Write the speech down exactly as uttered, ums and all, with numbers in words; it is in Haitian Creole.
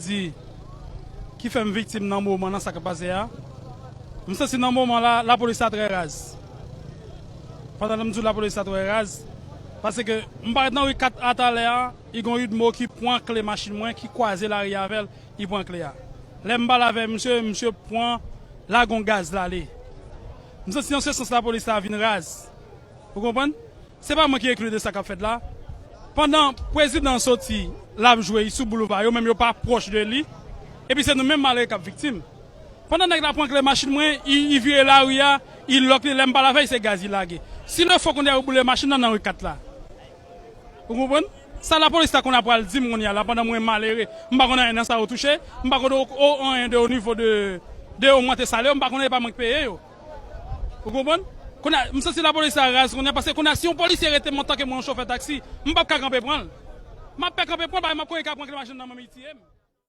di ki fè m viktim nan moman nan sa k ap pase a. M santi nan moman la, lapolis la trè raz. Pandan m di w lapolis la trè raz, paske m parèt nan ri kat a talè a, i gon yudmo ki pran kle machin mwen, ki kwaze lari avè l, i pran kle a. Lè m pale avè misye, misye pran lage yon gaz l ale. M santi nan se sans lapolis la vin raz. Ou konprann? Se pa mwen ki enkli de sa k ap fèt la. Pandan prezidan soti, l ap jwe sou boulva, yo menm yo pa pwòch de li. Epi se nou menm malere k ap viktim. Pandan nèg la pran kle machin mwen, i, i vire lari a, i lòk li, lè m pale avè l, se gaz i lage. Si le fò kounye a yo boule machin nan nan ri kat la. Ou konprann? Sa lapolis la konn ap pral di m kounye a la, pandan mwen malere, m pa konn anyen nan sa yo touche, m pa konn o, o, anyen de o nivo de, de ogmante salè yo, m pa konn e pa mwen k peye yo. Ou konprann? Kounye a, m santi lapolis la raz kounye a, paske kounye a, si yon polisye rete m antanke mwen yon chofè taksi, m p ap ka kanpe pran l. M ap pè kanpe pran l, paske m ap konnen ka pran kle machin nan men m, li tiye m.